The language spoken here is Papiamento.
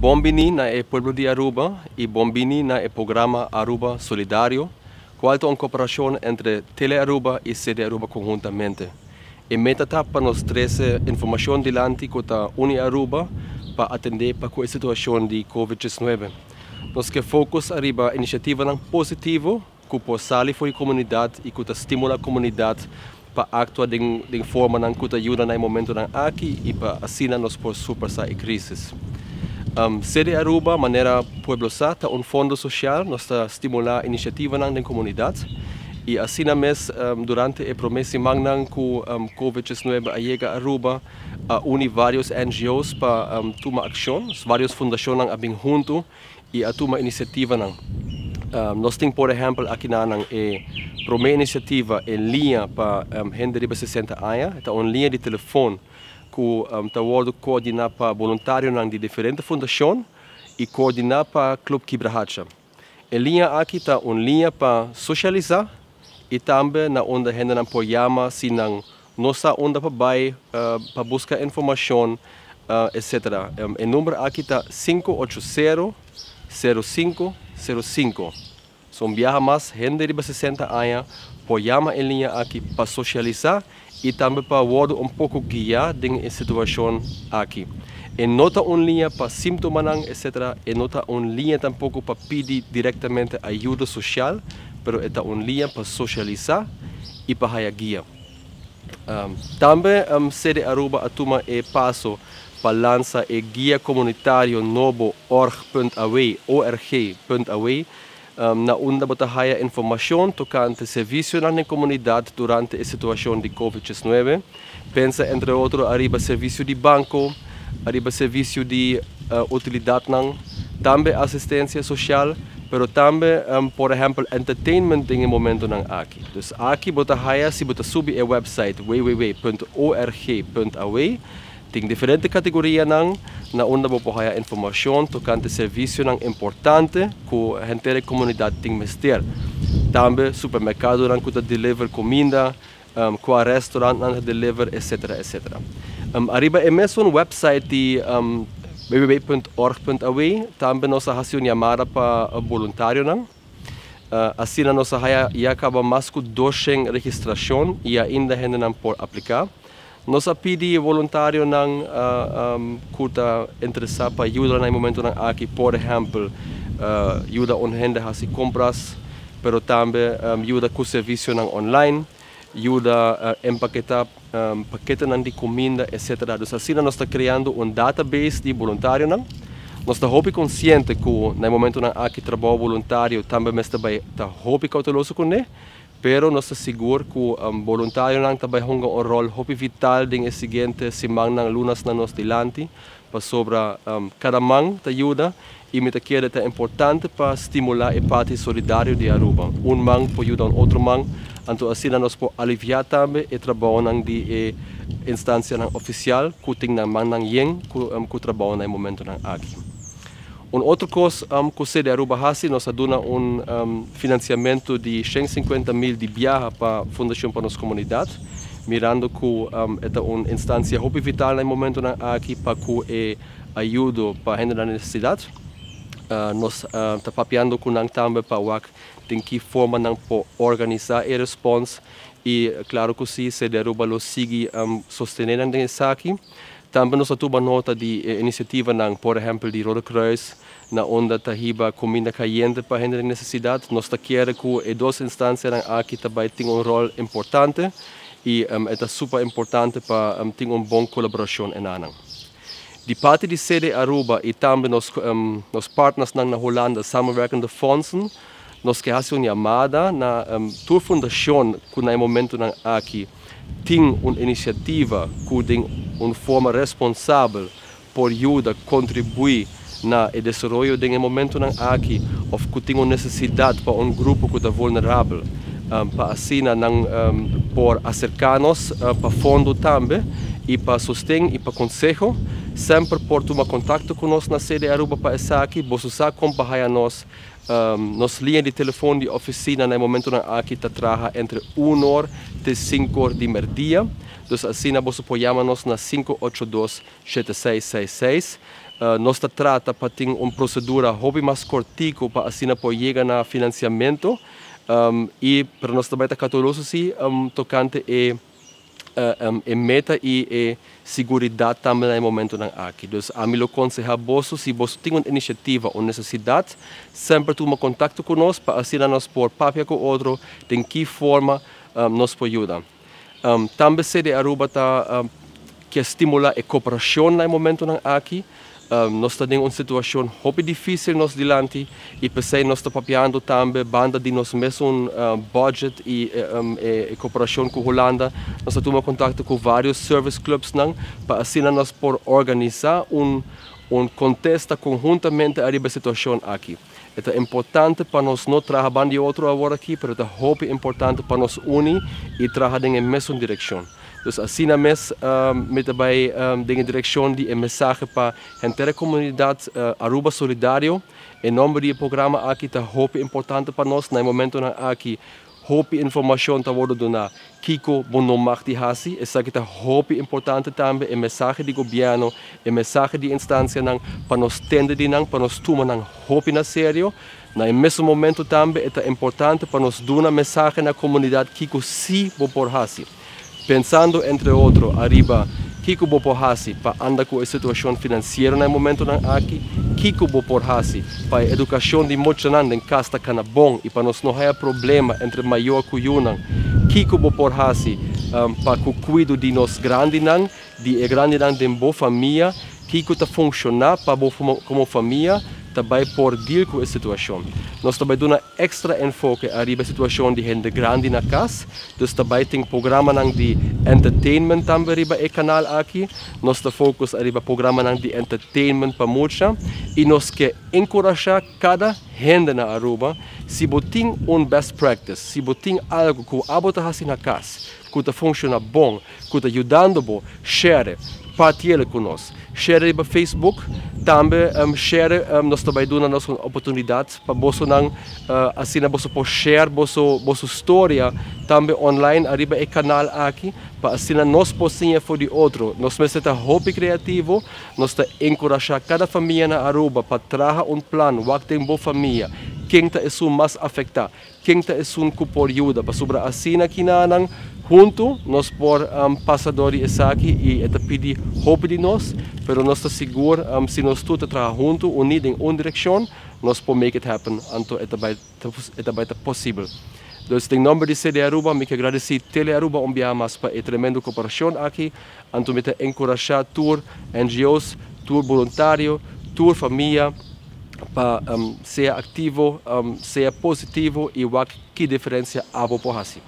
Bon bini na e pueblo di Aruba y bon bini na e programa Aruba Solidario, cual ta un cooperacion entre Tele Aruba y CD Aruba conhuntamente. E meta ta pa nos trece informacion dilanti cu ta uni Aruba pa atende pa cu e situacion di Covid-19. Nos ke focus ariba iniciativanan positivo cu por sali for di comunidad y cu ta stimula comunidad pa actua den formanan cu ta yuda na e momentonan aki y pa asina nos por surpasa e crisis. CD Aruba, manera pueblo sa, ta un fondo social. Nos ta stimula iniciativanan den comunidad y asina mes durante e prome simannan cu Covid-19 a yega Aruba, a uni varios NGO's pa tuma accion. Varios fundacionnan a bin hunto y a tuma iniciativanan. Nos tin, por ehempel, akinan e prome iniciativa, e liña pa hende riba 60 aña. Ta un liña di telefon cu ta wordo coordina pa voluntarionan di diferente fundacion y coordina pa Club Kibrahacha. E liña aki ta un liña pa socialisa y tambe na unda hendenan por yama si nan no sa unda pa bay pa busca informacion, etc. E number aki ta 580 0505. So un biaha mas, hende riba 60 aña por yama e liña aki pa socialisa y tambe pa wordo un poco guia den e situacion aki. E no ta un liña pa sintomanan, etc. E no ta un liña tampoco pa pidi directamente ayudo social, pero e ta un liña pa socialisa y pa haya guia. Tambe CD Aruba a tuma e paso pa lansa e guia comunitario nobo org.aw, org.aw, na unda bo ta haya informacion tocante servicionan den comunidad durante e situacion di Covid-19. Pensa entre otro ariba servicio di banco, ariba servicio di utilidadnan, tambe asistencia social, pero tambe, por ehempel, entertainment den e momentonan aki. Dus aki bo ta haya, si bo ta subi e website www.org.aw, tin diferente categorianan na unda bo por haya informacion tocante servicionan importante cu henter e comunidad tin mester. Tambe supermercadonan cu ta deliver cuminda, cua restaurantnan ta deliver, etc. etc. Ariba e mesun website di www.org.aw tambe nos a haci un yamada pa voluntarionan. Asina nos a haya ya caba mas cu 200 registracion y ainda hendenan por aplica. Nos a pidi voluntarionan cu ta interesa pa yuda na e momentonan aki, por ehempel, yuda un hende haci compras, pero tambe yuda cu servicionan online, yuda empaketa paketenan di cuminda, etc. Dus asina nos ta creando un database di voluntarionan. Nos ta hopi consciente cu na e momentonan aki trabou voluntario tambe mester bay ta hopi cauteloso cune, pero nos ta sigur cu voluntarionan ta bay hunga un rol hopi vital den e siguiente simannan, lunanan nos dilanti, pasobra cada man ta yuda y mi ta kere ta importante pa stimula e parti solidario di Aruba. Un man por yuda un otro man, anto asina nos por alivia tambe e trabounan di e instancianan oficial cu tin nan mannan yen cu trabou na e momentonan aki. Un otro cos cu CD Aruba a haci, nos a duna un financiamento di 150 mil di biaha pa Fundacion pa Nos Comunidad, mirando cu e ta un instancia hopi vital na e momentonan aki pa cu e ayudo pa hende na necesidad. Nos ta papiando cu nan tambe pa wak den ki forma nan por organisa e response y claro cu si, CD Aruba lo sigui sostene nan den esaki. Tambe nos a tuma nota di iniciativanan, por ehempel di Rode Kruis, na unda ta hiba cuminda cayente pa hende den necesidad. Nos ta kere cu e dos instancianan aki tambe tin un rol importante y ta super importante pa tin un bon colaboracion einan. Di parti di CD Aruba y tambe nos partners na Hulanda, Samenwerkende Fondsen, nos ke haci un yamada na tur fundacion cu na e momentonan aki tin un iniciativa cu den un forma responsabel por yuda contribui na e desaroyo den e momentonan aki of cu tin un necesidad pa un grupo cu ta vulnerabel, pa asina nan por acerca nos pa fondo tambe y pa sosten y pa conseho. Semper por tuma contacto cu nos na CD Aruba pa esaki. Bo sa con pa haya nos. Nos liña di telefon di oficina na e momentonan aki ta traha entre 1 or te 5 or di merdia. Dus asina bo por yama nos na 582 7666. Nos ta trata pa tin un procedura hopi mas cortico pa asina por yega na financiamento y pero nos tambe ta cauteloso si tocante e meta y e seguridad tambe na e momentonan aki. Dus ami lo conseha boso, si boso tin un iniciativa, un necesidad, semper tuma contacto cu nos pa asina nos por papia cu otro den ki forma nos por yuda. Tambe CD Aruba ta kier stimula e cooperacion na e momentonan aki. Nos ta den un situacion hopi dificil nos dilanti y pesey nos ta papiando tambe banda di nos mesun budget y e cooperacion cu Hulanda. Nos ta tuma contacto cu varios service clubs nan pa asina nos por organisa un contesta conhuntamente ariba e situacion aki. E ta importante pa nos no traha banda di otro awor aki, pero ta hopi importante pa nos uni y traha den e mesun direccion. Dus asina mes mi ta bay den e direccion di e mensahe pa henter e comunidad Aruba Solidario. E nomber di e programa aki ta hopi importante pa nos na e momentonan aki. Hopi informacion ta wordo duna kico bo no mag di haci. Esaki ta hopi importante tambe, e mensahe di gobierno, e mensahe di instancianan pa nos tende di nan, pa nos tuma nan hopi na serio. Na e mesun momento tambe e ta importante pa nos duna mensahe na comunidad kico si bo por haci. Pensando entre otro ariba kico bo por haci pa anda cu e situacion financiero na e momentonan aki, kico bo por haci pa e educacion di muchanan den cas ta cana bon y pa nos no haya problema entre mayor cu yiunan, kico bo por haci pa cu cuido di nos grandinan, di e grandinan den bo famia, kico ta funciona pa bo como famia ta bay por deal cu e situacion. Nos ta bay duna extra enfoke ariba e situacion di hende grandi na cas, dus ta bay tin programanan di entertainment tambe riba e canal aki. Nos ta focus ariba programanan di entertainment pa mucha y nos ke encurasha cada hende na Aruba, si bo tin un best practice, si bo tin algo cu abo ta haci na cas, cu ta funciona bon, cu ta yudando bo, share, parti'e cu nos. Share riba Facebook, tambe share, nos ta bay duna nos un oportunidad pa bosonan asina boso por share boso storia tambe online ariba e canal aki, pa asina nos por siña for di otro. Nos mester ta hopi creativo, nos ta encurasha cada famia na Aruba pa traha un plan, wak den bo famia, ken ta esun mas afecta, ken ta esun cu por yuda, pasobra asina kinanan hunto nos por pasa door di esaki y e ta pidi hopi di nos, pero nos ta sigur si nos tur ta traha hunto, uni den un direccion, nos por make it happen, anto e ta bay ta posibel. Dus den nomber di CD Aruba, mi kier gradici Tele Aruba un biaha mas pa e tremendo cooperacion aki, anto mi ta encurasha tur NGOs, tur voluntario, tur famia, pa sea activo, sea positivo y wak ki diferencia abo por haci.